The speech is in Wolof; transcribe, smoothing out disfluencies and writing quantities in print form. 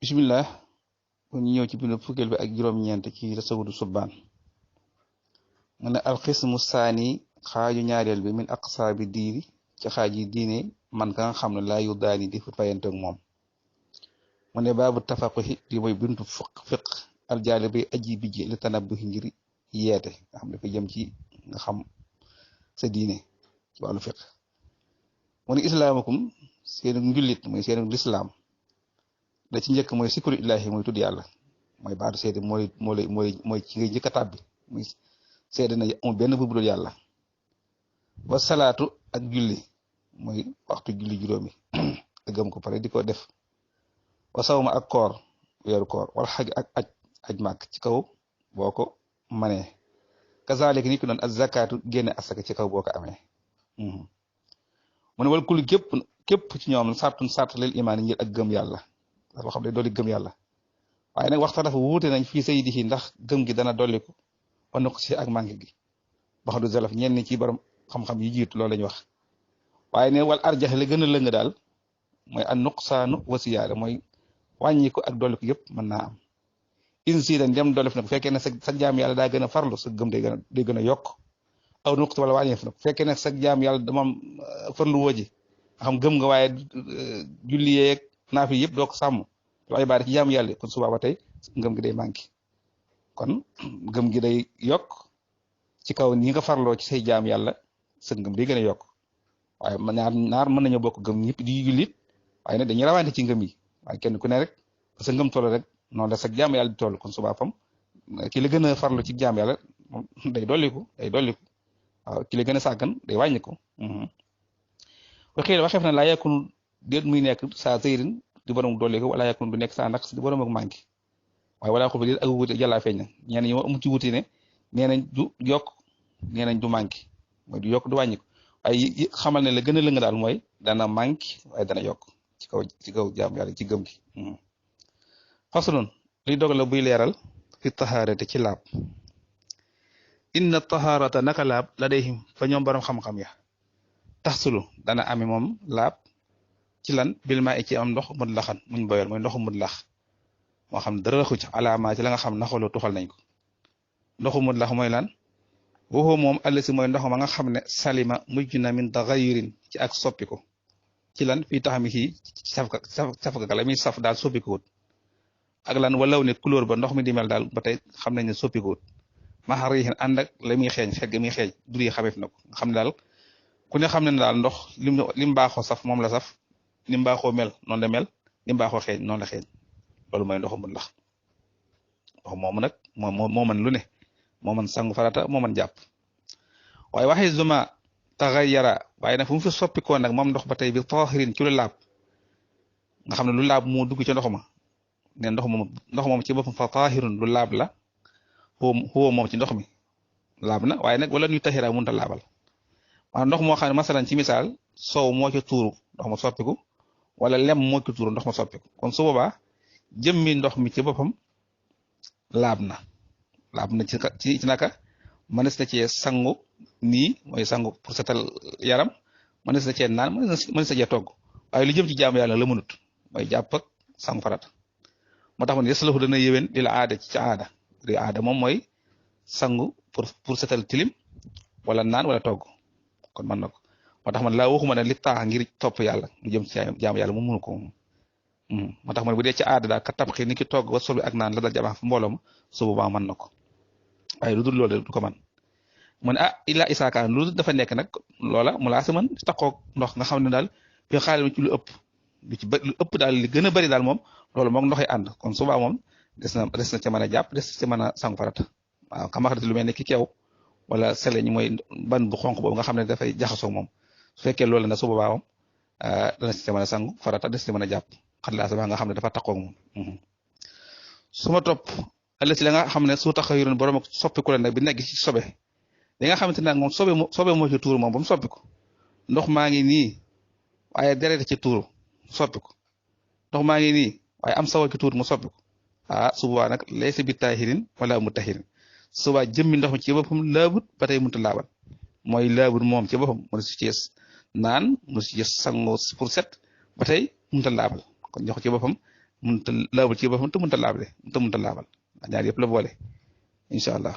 bismillah bu ñu ñëw ci bindu fukkeel bi ak juróom-ñeent ci tasawudu subbaan mu ne alxismu saani xaaju ñaareel bi min aqsaabi diiri ci xaaj yi diine man ka nga xam ne laa yu daani di fayante ak moom mu ne baabu tafaquhi li mooy bindu fiq aljaali bay aji bijji li tanabbuhi ngir yeete nga xam dafa jëm ci nga xam sa diine ci wàllu fiq mu ne islaamukum seen njullit mooy seen lislaam da ci njëkk mooy sikru illaahi mooy tudd yàlla mooy baatu seede mooy ci ngay njëkk a tàbbi muy seede na amul benn bu dul yàlla wa salaatu ak julli mooy waxtu julli juróomi nga gëm ko pare di ko def wa sawma ak koor weeru koor wala xaj ak aj màkk ci kaw boo ko manee kazaalika ni ko doon ak zakaatu génne asaka ci kaw boo ko amee mu ne wal kul képp ci ñoom sartun sart lil imaan ngir ak gëm yàlla dafa xam ne dolli gëm yàlla waaye nag waxtaan dafa wuute nañ fii say di ndax gëm gi dana dolliku wan ko si ak manqué gi ba xam du zalaf ñenn ci borom xam-xam yi jiitu loolu la ñu wax waaye ne wal arjax la gën a lëng daal mooy an nuqsaanu wa siyaada mooy wàññi ko ak dolliku yëpp mën naa am in si dañ dem dollif nag bu fekkee ne sa jaam yàlla daa gën a farlu sa gëm day gën a yokk aw nuqsa wala wàññeef nag bu fekkee ne sa jaam yàlla dama farlu woo ji xam gëm nga waaye julli yeeg naa fi yëpp doo ko sàmm waaye baari ci jaamu yàlla kon subaa ba tey ngëm gi day manqué kon ngëm gi day yokk ci kaw ñi nga farloo ci say jaam yàlla sa ngëm day gën a yokk waaye ñaar mën nañoo bokk gëm ñëpp di jullit waaye nag dañuy rawante ci ngëm yi waaye kenn ku ne rek sa ngëm toll rek noonu la sa jaam yàlla di toll kon subaa fam ki la gën a farlu ci jaam yàlla moom day dolliku waaw ki la gën a sàggan day wàññi ko waxeef na laa yakunu déet muy nekk saa sëyrin di borom dolli ko wala yakun du nekk saa naqs di borom ak manqué waaye wala ko fa déet ak wuute jàllaa feeñ na ñenn ñi amu ci wuute ne nee nañ du yokk nee nañ du manqué mooy du yokk du wàññi ko waaye xamal ne la gën a lëng daal mooy dana manqué waaye dana yokk ci kaw jaam yàlla ci gëm gi faslun liy dogal la buy leeral fi tahaarate ci laab inna tahaarata naka laab la dayhim fa ñoom borom xam-xam ya taxsulu dana ame moom laab ci lan bil maa ci am ndox mut laxan muñ boyal mooy ndoxu mut lax moo xam dara raxu ci alaama ci la nga xam naxaloo tuxal nañ ko ndoxu mut lax mooy lan waxoo moom àll si mooy ndox ma nga xam ne salima mujj na min taxayurin ci ak soppiku ci lan fii taxami ci safka la muy saf daal soppikuwut ak lan walaw ne couleur ba ndox mi di mel daal ba tey xam nañ ne soppikuwut maxariixin ànd ak la muy xeeñ xet ga muy xeeñ dur yi xameef na ko nga xam ne daal ku ne xam ne daal ndox lim baaxoo saf moom la saf ni mbaaxoo mel noonu la mel ni mbaaxoo xeeñ noonu la xeeñ loolu mooy ndoxu mut lax ndox moomu nag moo mën lu ne moo mën sangu farata moo mën jàpp waaye waxee zuma taxayyara waaye nag fu mu fi soppikoo nag moom ndox ba tey bi tahirin ci lu laab nga xam ne lu laab moo dugg ci ndox ma ne ndox moom ci boppam fa tahirun lu laab la xuwa moom ci ndox mi laab na waaye nag wala ñuy taxira mënut a laabal maanaam ndox moo xam ne masalan ci misaal soow moo ci tuuru ndox ma soppiku wala lem moo ci tuuru ndox ma soppiku kon su boobaa jëmmi ndox mi ci boppam laab na ci naka mënees na cee sangu nii mooy sangu pour setal yaram mënees na cee naan mënees na cee togg waaye lu jëm ci jaamu yàlla la mënut mooy jàpp ak sangu farata moo tax man yaslahu dana yéwén di la aada ci aada di aada moom mooy sangu pour setal tilim wala naan wala togg kon mën na ko moo tax man laa waxuma ne li taax ngir topp yàlla lu jëm ci jaamu yàlla moom mënu ko moo tax man bu dee ci aada daal ka tabxi ni ki togg wa sobi ak naan la dal jamaa fa mbooloo ma su boobaa mën na ko waaye lu dul loolu du ko man mu ne illaa isaakaan lu dafa nekk nag loola mu laa si mën taqoog ndox nga xam ne daal fi xaalis ci lu ëpp daal li gën a bëri daal moom loolu moom ndoxay ànd kon subaa moom des na ca mën a jàpp des ca mën a sangu farata waaw xamaxat lu mel ne ki keew wala seleñ mooy ban bu xonq boobu nga xam ne dafay jaxasoo moom su fekkee loolu na su boobaa moom dana ci mën a sangu farata des ci mën a jàpp xatlaa sa nga xam ne dafa taqoog moom su ma topp àll si la nga xam ne su taxayuroon borom ak soppiku la nag bi nekk ci sobe li nga xamante ne nag moom sobe moo ci tuuru moom ba mu soppiku ndox maa ngi nii waaye deret ci tuuru soppiku ndox maa ngi nii waaye am sawa ci tuuru mu soppiku su boobaa nag laysa bi tahirin wala mu tahirin su boobaa jëmmi ndox mi ci boppam laabut ba tey mënut a laabal mooy laabut moom ci boppam mënu si ci naan mënu si ci sango pour set ba tey mënut a laabal kon ndox ci boppam mënut a laabal ci boppam te mënut a laabale te mënut a laabal ñaar yëpp la boole incha allah